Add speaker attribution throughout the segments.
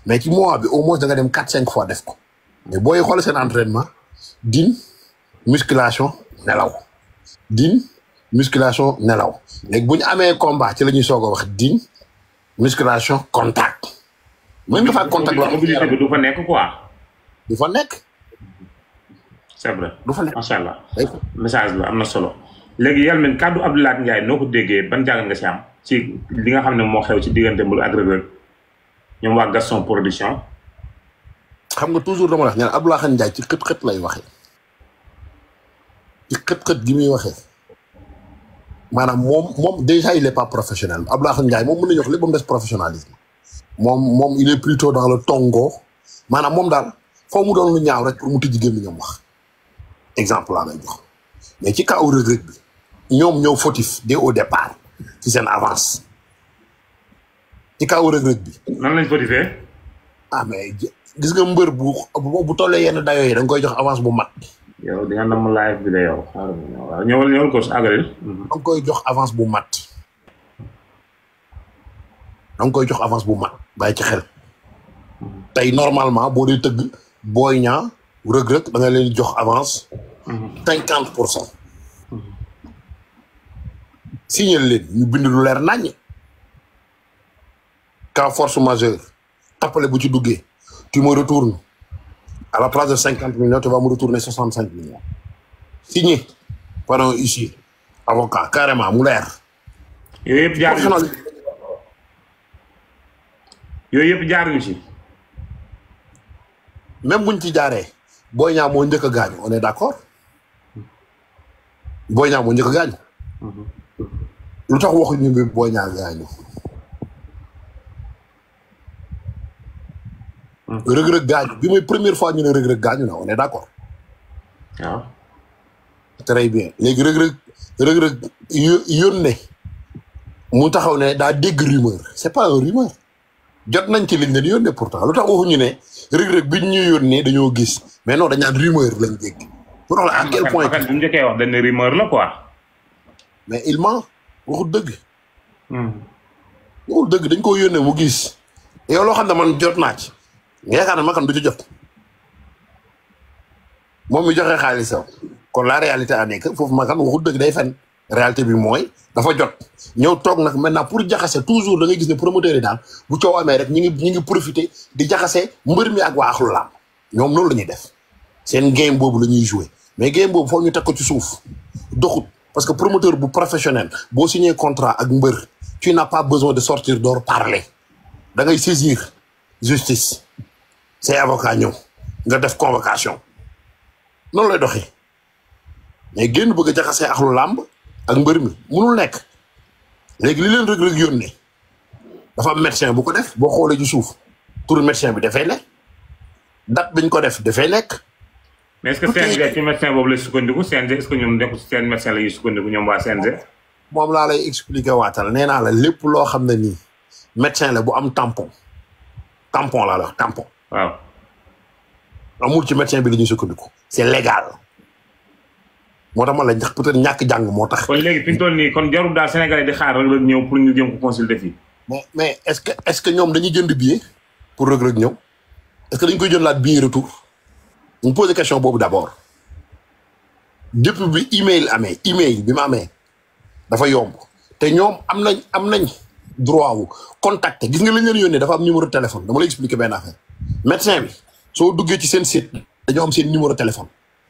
Speaker 1: mais ci mois bi au moins da nga dem 4-5 fois def ko mais booy xool seen entraînement din musculation nelaw din musculation nelaw léegi bu ñu amee combat ci la ñuy soog a wax din musculation contact mën nga faa contact la
Speaker 2: mobilité bi du fa nekk quoi
Speaker 1: du fa nekk
Speaker 2: c'est vrai
Speaker 1: du fa nekk
Speaker 2: macha allah message la am na solo léegi Yelmine kàddu Abdoulaye Ndiaye noo ko déggee ban jàngat nga si am ci li nga xam ne moo xew ci diggante Mbër ak Reug Reug ñoom waa Gaston production
Speaker 1: xam nga toujours dama wax ne Abdoulaye Ndiaye ci xët-xët lay waxee ci xët-xët gi muy waxee maanaam moom déjà il est pas professionnel Abdoulaye Ndiaye moom mën nañu wax lépp ba mu des professionnalisme moom il est plutôt dans le tongo maanaam moom daal foo mu doon lu ñaaw rek pour mu tijji gémmiñam wax exemple laa lay jox mais ci kaw Reug Reug bi ñoom ñoo fautif dès au départ ci seen avance ci kaw Reug Reug bi.
Speaker 2: nan lañ fautifee.
Speaker 1: ah mais gis nga mbër bu tollee yenn dayoo yi da nga koy jox avance bu mat.
Speaker 2: yow di nga nam live bi de yow waaw ñëwal ko si àggalil.
Speaker 1: da nga koy jox avance bu mat. da nga koy jox avance bu mat bàyyi ci xel. tey normalement boo dee tëgg Boy Niang Reug Reug da nga leen jox avance. 50%. signé leen ñu bind lu leer naññ. cas force majeure. tappale bu ci duggee. tu me retournes. à la place de 50 millions tu vas me retourner 65 millions. signé par un huissier. avocat carrément mu leer.
Speaker 2: yooyu yëpp jaaruñu ci.
Speaker 1: même buñ ci jaaree. Boy Niang moo njëkk a gaañu on est d'accord. Boy Niang moo njëkk a gaañu. lu tax waxuñu bi Boy Niang gaañu. Reug Reug gaañu bi mooy première fois ñu ne Reug Reug gaañu na on est d'accord.
Speaker 2: waaw.
Speaker 1: très bien léegi Reug Reug yónnee mu taxaw ne daa dégg rumeur c'est pas un rumeur jot nañ ci liñ leen yónnee pourtant lu tax waxuñu ne Reug Reug biñ ñu yónnee dañoo gis mais non dañ naan rumeur lañ dégg. pour wax la à quel point
Speaker 2: bu njëkkee wax dañ ne rumeur la quoi.
Speaker 1: mais il ment waxul dëgg. waxul dëgg dañ koo yónnee mu gis. yow loo xam ne man jot naa ci. nga yaakaar ne Makan du ci jot moom mi joxe xaalisam kon la réalité a nekk foofu Makan waxul dëgg day fen réalité bi mooy dafa jot ñëw toog nag maintenant pour jaxase toujours da ngay gis ne promoteur yi daal bu coow amee rek ñi ngi profité di jaxase mbër mi ak waa axlu laam ñoom noonu la ñuy def seen game boobu la ñuy joué mais game boobu foog ñu teg ko ci suuf doxut parce que promoteur bu professionnel boo signé contrat ak mbër tu n'as pas besoin de sortir door parler da ngay saisir justice say avocat ñëw nga def convocation noonu lay doxee mais génn bëgg a jaxasee axlu làmb ak mbër mi munul nekk léegi li leen Reug Reug yónnee dafa am médecin bu ko def boo xoolee ci suuf turu médecin bi dafay nekk date biñ ko def dafay nekk.
Speaker 2: mais est-ce que CNG ci médecin boobu la sukkandiku CNG est-ce que ñoom nekkul seen médecin la ñuy sukkandiku ñoom waa CNG.
Speaker 1: moom laa lay expliquer waatal nee naa la lépp loo xam ne nii médecin la bu am tampon laa la wax tampon.
Speaker 2: waaw.
Speaker 1: amul ci médecin bi la ñuy sukkandiku c'est légal moo tax ma la ndax peut-être ñàkk jàng moo tax.
Speaker 2: kon léegi fi ñu toll nii kon jarul daal Sénégalais di xaar Reug Reug ñëw pour ñu jëm ko consulter fii.
Speaker 1: mais est-ce que ñoom dañuy jënd billet pour Reug Reug ñëw est-ce que dañ koy jënd laat billet retour ñu poser question boobu d'abord depuis bi email bi ma amee dafa yomb te ñoom am nañ droit wu contacter gis nga lañ leen yónnee dafa am numéro de téléphone dama lay expliquer benn affaire médecin bi soo duggee ci seen site dañoo am seen numéro téléphone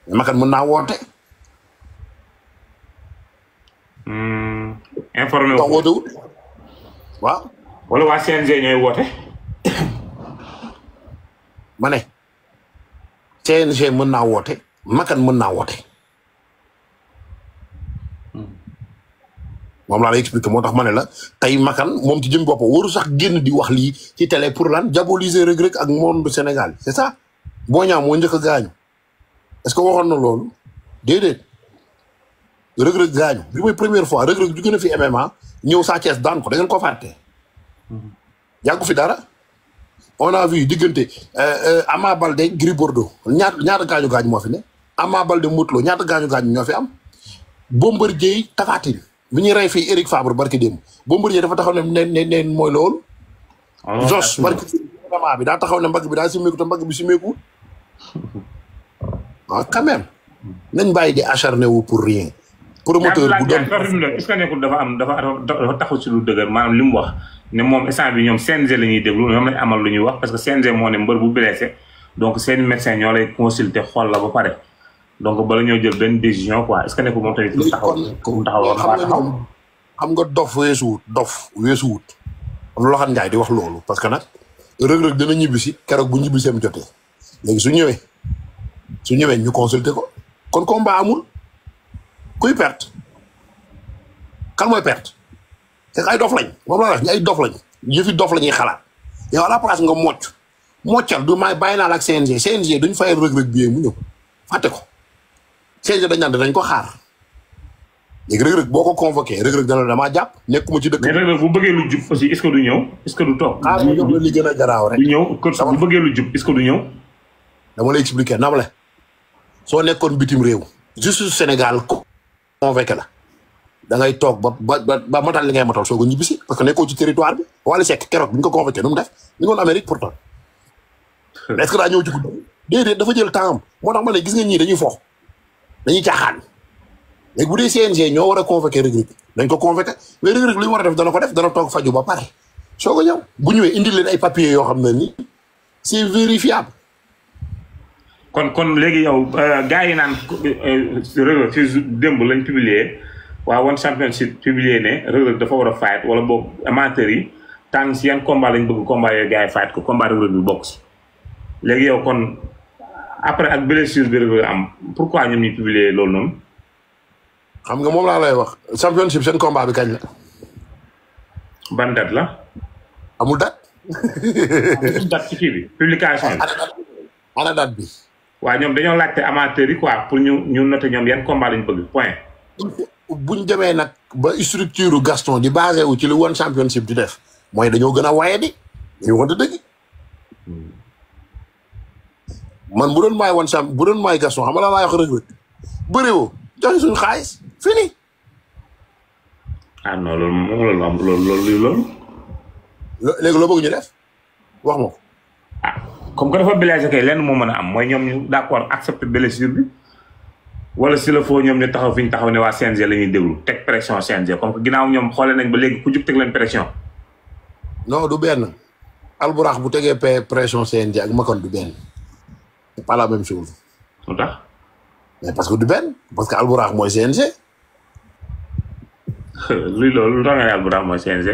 Speaker 1: Makan mën naa woote.
Speaker 2: informé wu
Speaker 1: wootewul waaw.
Speaker 2: wala waa CNG ñooy woote.
Speaker 1: ma ne CNG mën naa woote Makan mën naa woote. moom laa lay expliquer moo tax ma ne la tey Makan moom ci jëm boppam waru sax génn di wax lii ci télé pour lan diaboliser Reug Reug ak monde du Sénégal c'est ça. Boy Niang moo njëkk a gaañu est-ce que waxoon na loolu déedéet Reug Reug gaañu bi mooy première fois Reug Reug jóge na fi MMA ñëw Sa Thiès daan ko da ngeen ko fàtte. yàggu fi dara on a vu diggante Ama Baldé Gris Bordeaux ñaata gaañu moo fi ne Ama Baldé Modou Lô ñaata gaañu ñoo fi am. Bombardier Tapha Tine bi ñuy rey fii Eric Fabre barki démb Bombardier dafa taxaw ne mooy loolu. Jos barki vraiment bi daa taxaw ne mbagg bi daa simeeku te mbagg bi simeeku waaw quand même nañ bàyyi di acharné wu pour rien. promoteur bu doon
Speaker 2: est-ce que nekkul dafa taxaw ci lu dëgër maanaam li mu wax ne moom instant bi ñoom CNG la ñuy déglu ñoom lañ amal lu ñuy wax parce que CNG moo ne mbër bu blessé donc seen médecin ñoo lay consulter xool la ba pare donc bala ñoo jël benn décision quoi est-ce que nekkul moom tamit
Speaker 1: xam nga dof weesuwut am na loo xam Njaay di wax loolu parce que nag Reug Reug dina ñibbisi keroog bu ñibbiseem jotee léegi su ñëwee ñu consulter ko kon combat amul kuy perte kan mooy perte c'est ay dof lañ moom la wax ñu ay dof lañ yëfi dof la ñuy xalaat yow à la place nga moccal du may bàyyi naa la ak CNG duñ fayal Reug Reug bi mu ñëw fàtte ko CNG dañ naan dañ ko xaar léegi Reug Reug boo ko convoqué Reug Reug dana damaa jàpp nekkuma ci dëkk.
Speaker 2: mais Reug Reug bu bëggee lu jub aussi est-ce que du ñëw est-ce que du toog.
Speaker 1: ah ma jox la li gën a garaaw rek.
Speaker 2: du ñëw bu bëggee lu jub est-ce que du ñëw.
Speaker 1: dama lay expliquer nam la soo nekkoon bitim réew. juste Sénégal convoqué la da ngay toog ba matal li ngay matal soo ko ñibbisi parce que nekkoo ci territoire bi. Wally Seck keroog bi ñu ko convoqué nu mu def ñu ngi woon Amérique pourtant. est-ce que daa ñëw ci guddi. déedéet dafa jël temps am moo tax ma ne gis nga ñii dañuy fo dañuy caaxaan. léegi bu dee CNG ñoo war a convoquer Reug Reug dañ ko convoquer mais Reug Reug li mu war a def dana ko def dana toog faju ba pare soo ko ñëw bu ñëwee indi leen ay papiers yoo xam ne ni c'est vérifiable.
Speaker 2: kon léegi yow gars yi naan Reug Reug fi démb lañ publier waa One Championship publier ne Reug Reug dafa war a fight wala boog amateurs yi tànn si yan combat lañ bëgg combat yooyu gars yi fight ko combat Reug Reug bi bokk si léegi yow kon après ak blessure bi Reug Reug am pourquoi ñoom ñu publier loolu noonu.
Speaker 1: xam nga moom laa lay wax championship seen combat bi kañ la.
Speaker 2: ban date la.
Speaker 1: amul date.
Speaker 2: amul date ci kii bi publication bi.
Speaker 1: ana date bi.
Speaker 2: waaw ñoom dañoo laajte amateurs yi quoi pour ñu noter ñoom yan combat lañ bëgg point.
Speaker 1: buñ demee nag ba structure Gaston di basé wu ci li One Championship di def mooy dañoo gën a waye di dañoo wante dëgg. man bu doon maay Gaston xam nga la laay wax Reug Reug bëri woo joxe suñu xaalis fini.
Speaker 2: ah non loolu.
Speaker 1: léegi loo bëgg ñu def wax ma ko.
Speaker 2: ah comme que dafa blessé kay lenn moo mën a am mooy ñoom ñu d'accord accepter blessure bi wala si la foo ñoom ñu taxaw fi ñu taxaw ne waa CNG la ñuy déglu teg pression CNG comme que ginnaaw ñoom xoolee nañ ba léegi ku jug teg leen pression.
Speaker 1: non du benn alburax bu tegee pression CNG ak Makone du benn c'est pas la même chose.
Speaker 2: lu tax.
Speaker 1: mais parce que du benn parce que alburax mooy CNG.
Speaker 2: luy loolu lu tax nga ne alburax mooy CNG.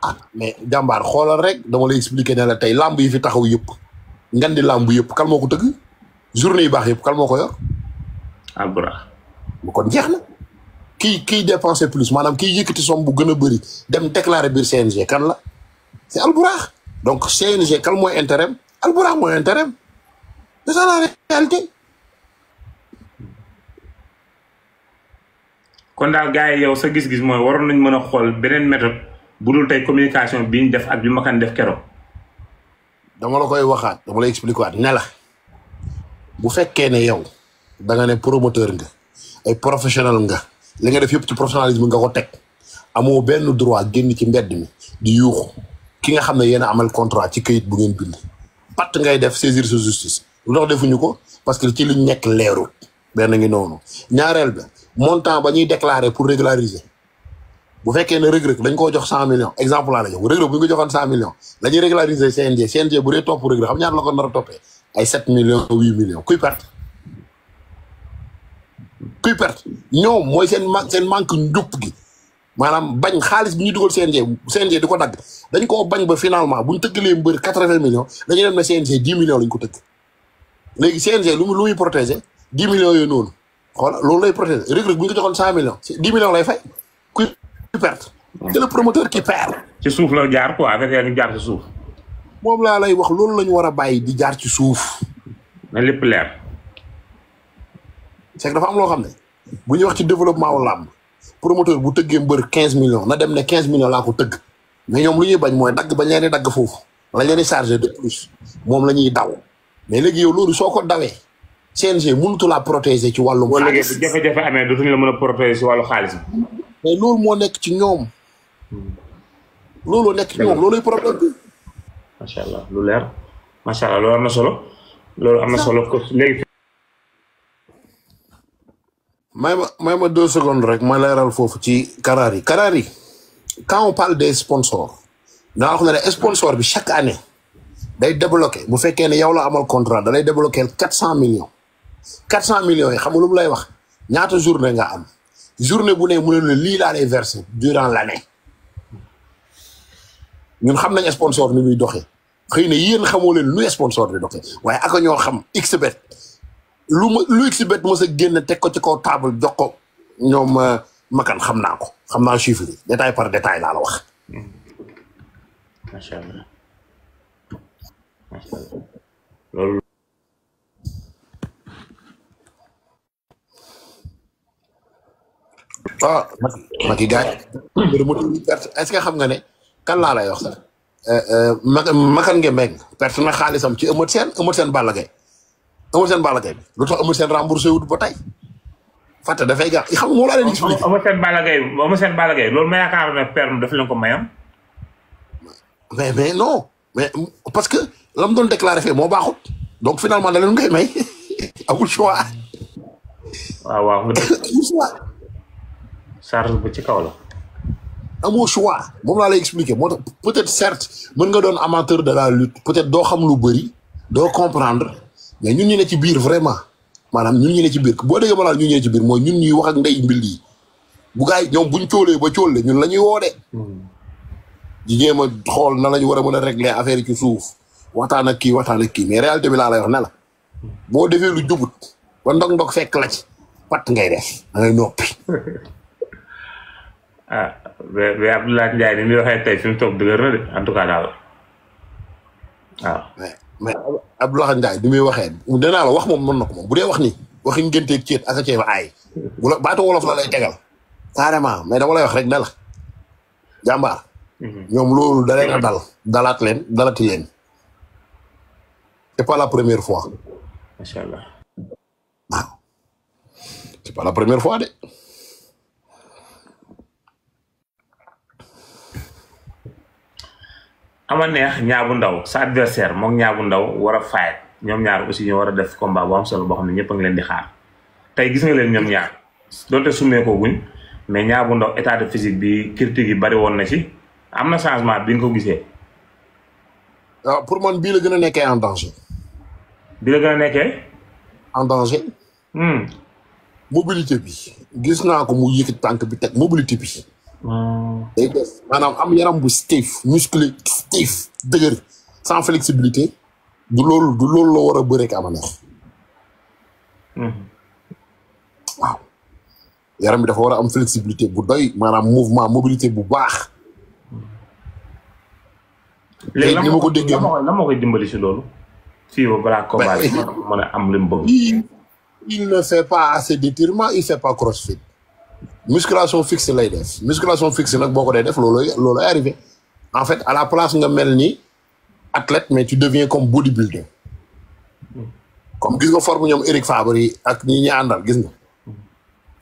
Speaker 1: ah mais jàmbaar xoolal rek dama lay expliquer ne la tey lamb yi fi taxaw yëpp ngan di lamb yëpp kal moo ko tëgg journée yu baax yëpp kal moo ko yor.
Speaker 2: alburax.
Speaker 1: bu kon jeex na kiy dépenser plus maanaam kiy yëkkati somme bu gën a bëri dem déclarer biir CNG kan la c'est alburax donc CNG kal mooy intérêt alburax mooy intérêt c'est ça la réalité.
Speaker 2: kon daal gars yi yow sa gis-gis mooy waroon nañ mën a xool beneen méthode bu dul tey communication bi ñu def ak bi Makane def keroog.
Speaker 1: dama la koy waxaat dama lay expliquer waat ne la bu fekkee ne yow da nga ne promoteur nga ay professionnel nga li nga def yëpp ci professionnalisme nga ko teg amoo benn droit génn ci mbedd mi di yuuxu ki nga xam ne yéen a amal contrat ci këyit bu ngeen bind. patt ngay def saisir sa justice lu tax defuñu ko parce que ci liñ nekk leerul benn ngi noonu ñaareel ba montant ba ñuy déclarer pour régulariser. bu fekkee ne Reug Reug dañ koo jox 100 millions exemple laa la jox Reug Reug bu ñu ko joxoon 100 millions la ñuy régulariser CNG bu dee topp Reug Reug xam ñaar la ko nar a toppee ay 7 millions 8 millions kuy perte ñoom mooy seen manque njub gi maanaam bañ xaalis bi ñuy dugal CNG di ko dagg dañ koo bañ ba finalement bu ñu tëggalee mbër 80 millions dañuy dem ne CNG 10 millions lañ ko tëgg léegi CNG lu muy protéger 10 millions yooyu noonu xoolal loolu lay protéger Reug Reug bu ñu ko joxoon 100 millions 10 millions lay fay kuy perte. c'est le promoteur qui perd.
Speaker 2: ci suuf la jaar quoi avec ñu jaar ci suuf.
Speaker 1: moom laa lay wax loolu la ñu war a bàyyi di jaar ci suuf.
Speaker 2: na lépp leer.
Speaker 1: c'est que dafa am loo xam ne bu ñuy wax ci développement wu làmb promoteur bu tëggee mbër 15 millions na dem ne 15 millions laa ko tëgg mais ñoom lu ñuy bañ mooy dagg bañ leen di dagg foofu lañ leen di chargé de plus moom la ñuy daw mais léegi yow loolu soo ko dawee CNG mënutu laa protéger ci wàllum. xaalis
Speaker 2: bu jafe-jafe amee dootuñu la mën a protéger ci wàllu xaalis bi.
Speaker 1: mais loolu moo nekk ci ñoom looloo nekk ci ñoom looluy problème bi
Speaker 2: macha allah lu leer macha allah loolu am na solo loolu am na solo ko léegi.
Speaker 1: may ma 2 secondes rek ma leeral foofu ci Karari quand on parle des sponsors daa wax ne ne sponsor bi chaque année day débloqué bu fekkee ne yow la amal contrat da lay débloqué 400 millions 400 millions yi xam nga lu mu lay wax ñaata journée nga am journée bu ne mu ne la lii laa lay versé durant l'année ñun xam nañ sponsor ni muy doxee xëy na yéen xamoo leen lu sponsor bi doxee waaye ak ñoo xam xbet lu xbet mos a génn teg ko ci kaw table jox ko ñoom makan xam naa chiffre yi détail par détail laa la wax.
Speaker 2: macha allah macha allah loolu.
Speaker 1: ah Macky gars yi est-ce que xam nga ne kan laa lay wax sax makan nge mbeng perte na xaalisam ci Eumeu Sène Balla Gaye Eumeu Sène Balla Gaye lu tax Eumeu Sène remboursé wut ba tey fàtte dafay gaaw xam nga moo laa leen expliqué.
Speaker 2: Eumeu Sène Balla Gaye loolu ma yaakaar ne perme daf leen ko mayam.
Speaker 1: mais non mais parce que la mu doon déclaré fee moo baaxut donc finalement da leen koy may amul choix.
Speaker 2: waaw
Speaker 1: amul choix.
Speaker 2: charge bu ci kaw la.
Speaker 1: amoo choix moom laa lay expliqué moo tax peut-être certes mën nga doon amateur de la lutte peut-être doo xam lu bëri doo comprendre mais ñun ñu ne ci biir vraiment maanaam ñun ñu ne ci biir boo déggee ma laal ñun ñu ne ci biir mooy ñun ñuy wax ak ndey mbil yi bu gars yi ñoom buñ cóolee ba cóolee ñun la ñuy woo de. di jéem a xool na la ñu war a mën a régler affaire yi ci suuf waxtaan ak kii mais réalité bi laa lay wax ne la boo defee lu jubut ba ndog-ndog fekk la ci pat ngay def da ngay noppi.
Speaker 2: ah mais Abdoulaye Ndiaye ni muy waxee tey fi mu toog dëgër na de en tout cas daal waaw.
Speaker 1: mais Abdoulaye Ndiaye ni muy waxee danaa la wax moom mën na ko moom bu dee wax ni waxi ngénteeg ceet ak a ceeb aay. wala baatu wolof la lay tegal. carrément mais dama lay wax rek ne la jàmbaar. ñoom loolu da leen a dalati leen. c'est pas la première fois.
Speaker 2: macha allah.
Speaker 1: waaw c'est pas la première fois de.
Speaker 2: ama neex ñaabu ndaw sa adversaire moom ñaabu ndaw war a fight ñoom ñaar aussi ñoo war a def combat bu am solo boo xam ne ñëpp a ngi leen di xaar tey gis nga leen ñoom ñaar doonte summee ko guñ mais ñaabu ndaw état de physique bi critique yi bari woon na ci am na changement bi nga ko gisee.
Speaker 1: waaw pour man bii la gën a nekkee en danger.
Speaker 2: bii la gën a nekkee.
Speaker 1: en danger. mobilité bi gis naa ko mu yëkkati tànk bi teg mobilité bi. day def maanaam am yaram bu stiff musclé stiff dëgër sans flexibilité du loolu la war a bëreek ama neex. waaw yaram bi dafa war a am flexibilité bu doy maanaam mouvement mobilité bu baax.
Speaker 2: léegi lan moo ko déggee lan moo koy dimbali si loolu. fii ba balaa combat bi mën a am li mu bëgg.
Speaker 1: il ne fait pas assez d'étirement il fait pas crossfit. musculation fixe lay def musculation fixe nag boo ko dee def loolu arrivé en fait à la place nga mel ni athlète mais tu deviens comme bodybuilder. comme gis nga forme ñoom Eric Faber yi ak ñi ñu àndal gis nga.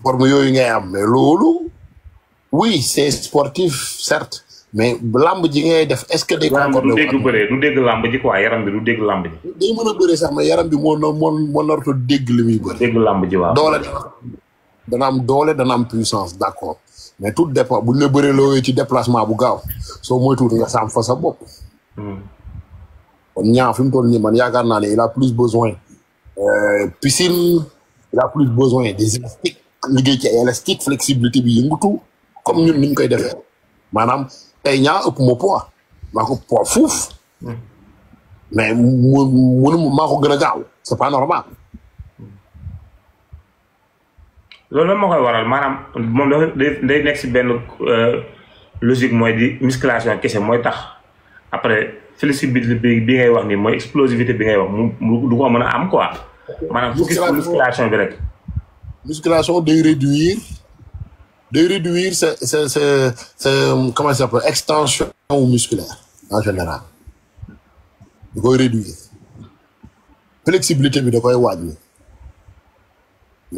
Speaker 1: forme yooyu ngay am mais loolu oui c'est sportif certes. mais lamb ji ngay def est-ce que day.
Speaker 2: du dégg bëree du dégg lamb ji quoi yaram bi du dégg lamb ji.
Speaker 1: day mën a bëree sax mais yaram bi moo narut a dégg li muy bëri.
Speaker 2: dégg lamb ji waaw.
Speaker 1: doole dana am doole dana am puissance d'accord mais tout dépend bu ñu la bëree loo ci déplacement bu gaaw soo moytuwul nga sàmm fa sa bopp. kon ñaar fi mu toll nii man yaakaar naa ne il a plus besoin piscine il a plus besoin des élastiques liggéey ci ay élastique flexibilité bi yëngatu comme ñun ni ñu koy defee maanaam. tey ñaa ëpp ma poids maa ko poids fuuf mais maa ko gën a gaaw c'est pas normal.
Speaker 2: loolu la moo koy waral maanaam moom day nekk si benn logique mooy di musculation kese mooy tax après flexibilité bi ngay wax nii mooy explosivité bi ngay wax mu du ko mën a am quoi maanaam musculation bi rek.
Speaker 1: musculation day réduire sa comment ça s'appelle extension musculaire en général da koy réduire flexibilité bi da koy wàññi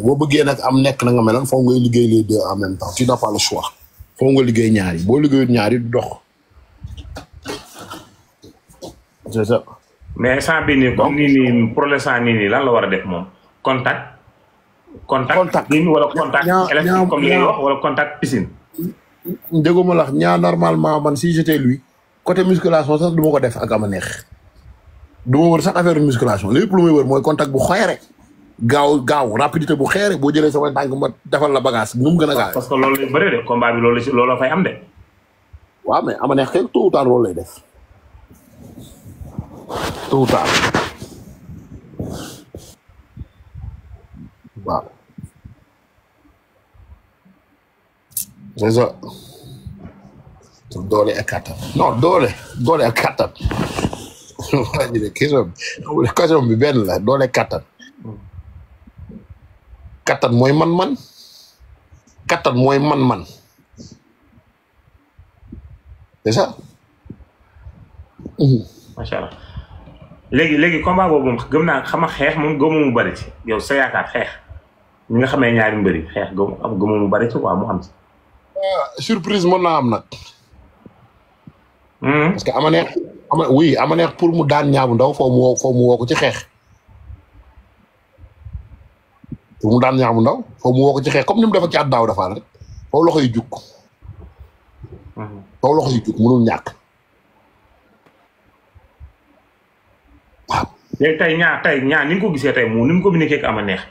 Speaker 1: boo bëggee nag am nekk na nga meloon foog ngay liggéey les deux en même temps tu n'as pas le choix foog nga liggéey ñaari boo liggéeyul ñaari du dox c'est ça.
Speaker 2: mais instant bii nii comme nii pour l'instant nii lan la war a def moom contact nii wala contact électrique comme li ngay wax wala contact piscine.
Speaker 1: dégguma la ñaa normalement man si j'étais lui côté musculation sax du ma ko def ak ama neex du ma wër sax affaire musculation lépp lu may wër mooy contact bu xeere gaaw rapidité bu xeere boo jëlee sama tànk ma defal la bagage nu mu gën a gaaw.
Speaker 2: parce que loolu lay bëri de combat bi loolu fay am de.
Speaker 1: waaw mais ama neex tôt ou tard loolu lay def tôt ou tard waaw. c'est ça doole ak kattan non doole ak kattan waa ji de question bi benn la doole ak kattan mooy man-man kattan mooy man-man c'est ça.
Speaker 2: macha allah léegi combat boobu moom gëm naa xama xeex moom gëmu mu bari ci yow sa yaakaar xeex ñi nga xamee ñaari mbëri xeex gëmu mu bari ci quoi mu am ci.
Speaker 1: surprise mën naa am nag. parce que ama neex pour mu daan ñaabu ndaw foo mu woo ko ci xeex. pour mu daan ñaabu ndaw foo mu woo ko ci xeex comme ni mu def ak caat daaw dafa rek foofu loxo yi jukk. foofu loxo yi jukk mënul ñàkk. waaw.
Speaker 2: léegi tey ñaa ni nga ko gisee tey mu ni mu communiqué ak ama neex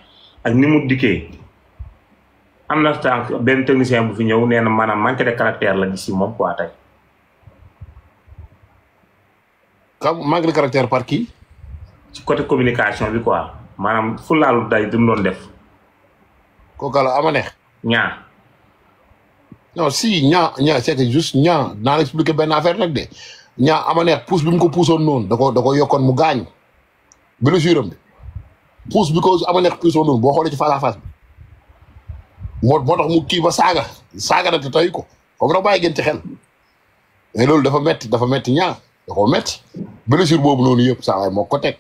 Speaker 2: ak ni mu dikkee. am na tànk benn technicien bu fi ñëw nee na maanaam manque de caractère la gis si moom quoi tey.
Speaker 1: xam manque de caractère par qui.
Speaker 2: ci côté communication bi quoi maanaam fu laalu day du mu doon def.
Speaker 1: kooku la ama neex.
Speaker 2: ñaa.
Speaker 1: non si ñaa c'est que juste ñaa naa la expliquer benn affaire nag de ñaa ama neex pousse bi mu ko puusoon noonu da ko yokkoon mu gaañ. blessure am bi pousse bi ko ama neex puusoon noonu boo xoolee ci face à face bi. moo tax mu kii ba saaga na te tay ko comme nag bàyyi gën ci xel mais loolu dafa metti ñaar da koo metti blessure boobu noonu yëpp saa waay moo ko teg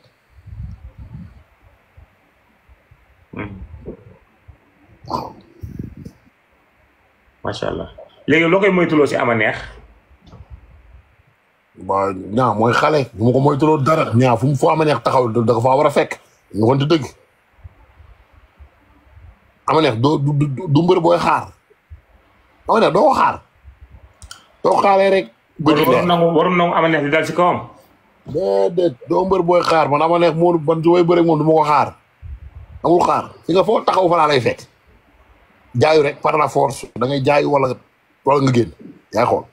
Speaker 1: waaw.
Speaker 2: macha allah léegi loo koy moytuloo si ama neex.
Speaker 1: waaw ñaa mooy xale bu ma ko moytuloo dara ñaa fu ama neex taxaw da ko faa war a fekk ñu wante dëgg. ama neex du mbër booy xaar ama neex doo ko xaar doo xaaree rek.
Speaker 2: warum nangu ama neex di dal ci kawam.
Speaker 1: déedéet doo mbër booy xaar man ama neex moo ban su may bëre moom du ma ko xaar amul xaar fi nga foo taxaw fa laa lay fekk jaayu rek par la force da ngay jaayu wala nga génn yaay xool.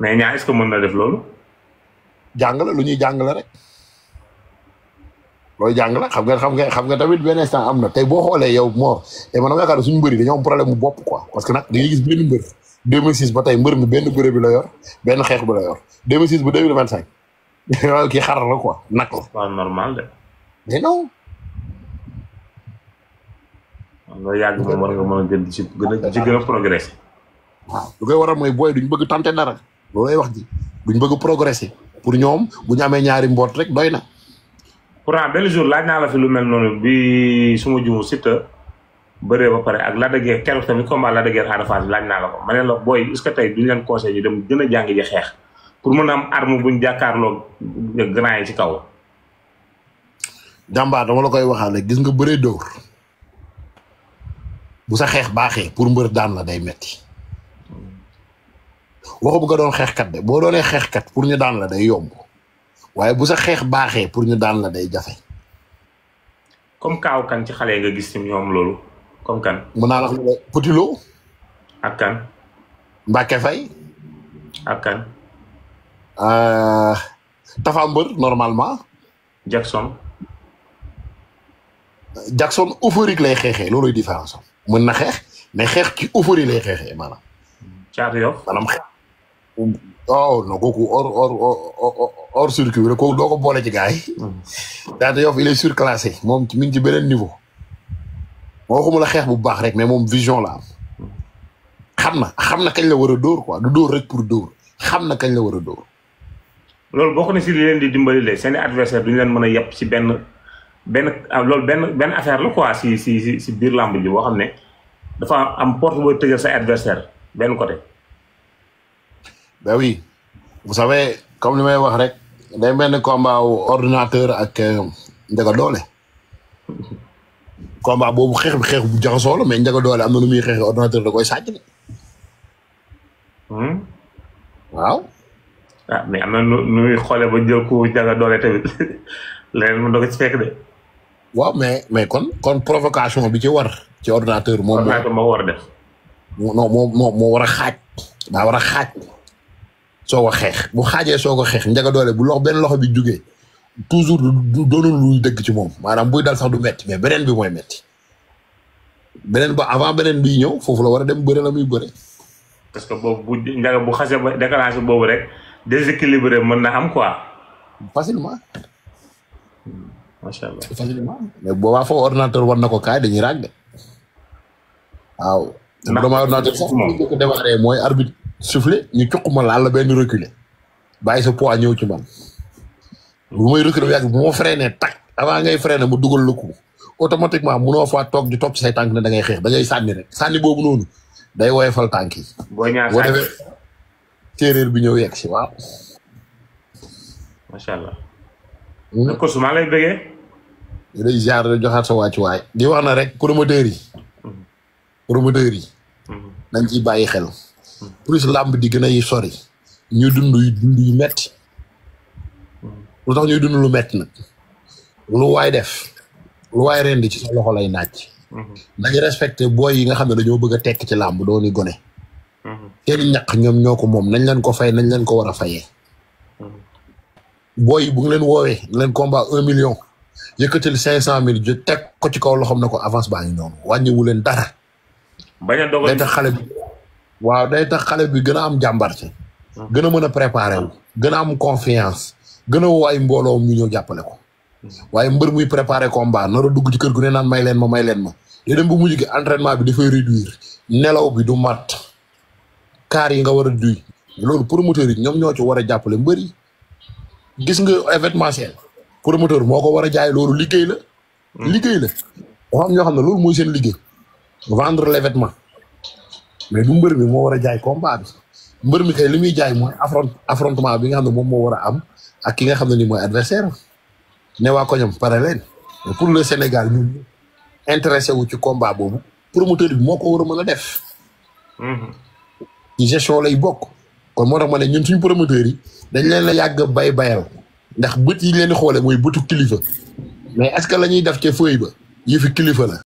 Speaker 2: mais ñaa est-ce que mën na def loolu.
Speaker 1: jàng la lu ñuy jàng la rek. loolu jàng la xam nga tamit benn instant am na tey boo xoolee yow Mor tey man dama yaakaar ne suñu mbëri dañoo am problème mu bopp quoi parce que nag da ngay gis benn mbër 2006 ba tey mbër mi benn bëre bi la yor benn xeex bi la yor 2006 ba 2025 waaw kii xarar la quoi nag la.
Speaker 2: waaw normal de.
Speaker 1: mais non.
Speaker 2: loolu yàgg moom war nga mën a gën ci gën a progresser.
Speaker 1: waaw lu koy waral mooy booy duñ bëgg tenter dara loolu lay wax ji duñ bëgg progresser pour ñoom bu ñu amee ñaari mboot rek doy na.
Speaker 2: pourtant benn jour laaj naa la fi lu mel noonu bi suma jumu Siteu bëree ba pare ak Lac de Guiers keroog tamit combat Lac de Guiers Ada Fass laaj naa la ko ma ne la booy est-ce que tey duñ leen conseil ñu dem gën a jàng ji xeex pour mën a am arme buñ jàkkaarloo grand yi ci kaw.
Speaker 1: jàmbaar dama la koy waxaale gis nga bëree dóor bu sa xeex baaxee pour mbër daan la day metti waxu bu nga doon xeexkat de boo doonee xeexkat pour ñu daan la day yomb waaye bu sa xeex baaxee pour ñu daan la day jafe.
Speaker 2: comme kaaw kan ci xale nga gis ci ñoom loolu comme kan.
Speaker 1: mën naa la xam ne Petit Lo.
Speaker 2: ak kan.
Speaker 1: Mbacke Faye.
Speaker 2: ak kan.
Speaker 1: Tafa Mbër normalement.
Speaker 2: Jackson.
Speaker 1: Jackson euphorique lay xeexee looluy différence am. mën na xeex mais xeex ci euphorie lay xeexee maanaam.
Speaker 2: Caatu Yoff.
Speaker 1: maanaam xeex. oh non kooku hors circuit la kooku doo ko boole ci gars yi. Caatu Yoff il est surclassé moom mi ngi ci beneen niveau. moo waxuma la xeex bu baax rek mais moom vision la am. xam na kañ la war a dóor quoi du dóor rek pour dóor xam na kañ la war a dóor.
Speaker 2: loolu bokk na si li leen di dimbali leen seen adversaire duñu leen mën a yepp ci benn loolu benn affaire la quoi si biir làmb ji boo xam ne dafa am porte booy tëjal sa adversaire benn côté.
Speaker 1: ben oui vous savez comme li may wax rek day mel ni combat wu ordinateur ak Ndiaga Dolé combat boobu xeex bi xeex bu jaxasoo la mais Ndiaga Dolé am na lu muy xeex ordinateur da koy sàcc de. waaw.
Speaker 2: ah mais am na nu muy xoolee ba jël ko Ndiaga Dolé tamit leneen mu doog ci fekk de.
Speaker 1: waaw mais kon provocation bi ci war ci ordinateur moom
Speaker 2: moo war a def.
Speaker 1: non moo war a xaaj daa war a xaaj soo ko xeex bu xaajee soo ko xeex Ndiaga Dolé bu benn loxo bi jugee toujours du doonul luy dëgg ci moom maanaam buy dal sax du metti mais beneen bi mooy metti beneen ba avant beneen biy ñëw foofu la war a dem bëre la muy bëre.
Speaker 2: parce que boobu bu Ndiaga bu xasee ba déclenché boobu rek déséquilibré mën na am quoi.
Speaker 1: facilement.
Speaker 2: macha allah
Speaker 1: facilement mais boobaa foofu ordinateur war na ko kaay dañuy raag de waaw. ndax dama ordinateur sax ñu ko démarré mooy arbitre soufflé ñu cuquma laal la benn reculer bàyyi sa poids ñëw ci man bu may reculer bu yàgg bu ma freiné tak avant ngay freiné mu dugal la ko automatiquement munoo faa toog di topp ci say tànk ne da ngay xeex da ngay sànni rek sànni boobu noonu day woyofal tànk yi.
Speaker 2: boo ñaar
Speaker 1: boo defee téeréer bi ñëw yegg si waaw.
Speaker 2: macha allah. kon su ma lay bëggee.
Speaker 1: di lay ziar di joxaat sa wàccuwaay di wax na rek promoteurs yi. promoteurs yi. nañ ciy bàyyi xel. plus làmb di gën a yi sori. ñu dund yu metti lu tax ñuy dund lu metti nag. lu waay def. lu waay rendi ci sa loxo lay naaj. nañu respecté booy yi nga xam ne dañoo bëgg a tekk ci làmb dooni gone. seen ñaq ñoom ñoo ko moom nañ leen ko fay nañ leen ko war a fayee. booy yi bu ngi leen woowee leen combat 1 million. yëkkatil 500,000 ju teg ko ci kaw loxoom na ko avance baa ngi noonu wàññiwu leen dara.
Speaker 2: bañ a dogal
Speaker 1: day tax xale bi waaw day tax xale bi gën a am jàmbarte. gën a mën a préparé wu. gën a am confiance. gën a woo ay mbooloom ñu ñëw jàppale ko. waaye mbër muy préparé combat nar a dugg ci kër gu ne naan may leen ma. day dem bu mujj gi entraînement bi dafay réduire. nelaw bi du mat. kaar yi nga war a duy. loolu promoteur yi ñoom ñoo ci war a jàppale mbër yi. gis nga événementiel. promoteur moo ko war a jaay loolu liggéey la. liggéey la. dafa am ñoo xam ne loolu mooy seen liggéey. vendre l'événement. mais du mbër mi moo war a jaay combat bi. mbër mi kay li muy jaay mooy affrontement bi nga xam ne moom moo war a am ak ki nga xam ne ni mooy adversaire ne waa koñam pare leen mais pour le Sénégal ñun intéressé wu ci combat boobu promoteur bi moo ko war a mën a def. ci gestion lay bokk. kon moo tax ma ne ñun suñu promoteurs yi dañ leen la yàgg bayal ndax bët yi leen di xoolee mooy bëtu kilifa mais est-ce que la ñuy def ca feuille ba yëfi kilifa la.